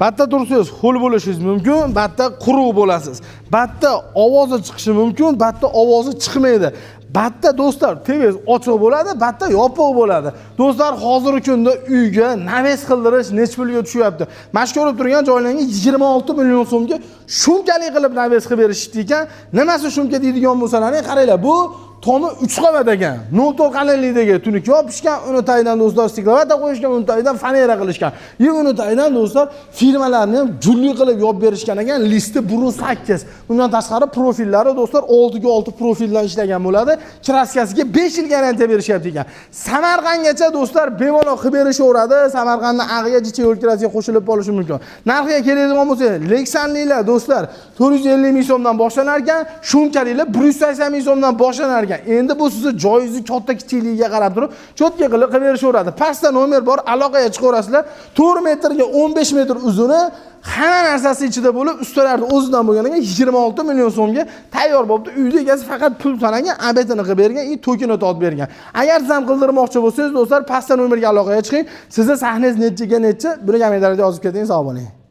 Bitta tursangiz ho'l bo'lishingiz mumkin, bitta quruq bo'lasiz. Bitta ovozi chiqishi mumkin, bitta ovozi chiqmaydi. Bitta, do'stlar, tvs ochiq bo'ladi, bitta yopiq bo'ladi. Do'stlar, hozirgi kunda uyga навес qildirish necha pulga tushyapti? Mana shu ko'rib turgan joylarga 26 million so'mga shumkali qilib навес qilib berishdi ekan. Nimasi shumka deydigan bo'lsalaring, qaranglar, bu tomi 3 qavat ekan. 0,4 qalinlikdagi tunik yopishgan, uni tagidan, do'stlar, стекловата qo'yishgan, uni tagidan fanera qilishgan. И uni tagidan, do'stlar, firmalarni ham julli qilib yopib berishgan ekan. Listi 1.8. Undan tashqari profillari, do'stlar, 6 ga 6 profildan ishlagan bo'ladi. Краска siga 5 yil garantiya berishyapti ekan. Samarqandgacha, do'stlar, bemalol qilib berishaveradi. Samarqanddan ag'iga jicha yo'l kirasiga qo'shilib qolishi mumkin. Narxiga keladigan bo'lsak, Lexanliklar, do'stlar, 450 ming so'mdan boshlanar ekan, shumkaliklar 180 ming so'mdan boshlanar ekan. Endi bu sizni joyingizni katta kichikligiga qarab turib, чётко qilib qilib berishaveradi. Pastda nomer bor, aloqaga chiqaverasizlar. 4 metrga 15 metr uzuni, hamma narsasi ichida bo'lib, ustalarni o'zidan bo'lgan ekan, 26 million so'mga tayyor bo'libdi. Uyda egasi faqat pul sanagan, обед ini qilib bergan, и tokini tortib bergan. Agar siz ham qildirmoqchi bo'lsangiz, do'stlar, pastda nomerga aloqaga chiqing. Sizni sahnangiz nechiga necha, buni kommentariyada yozib keting. Sog' bo'ling.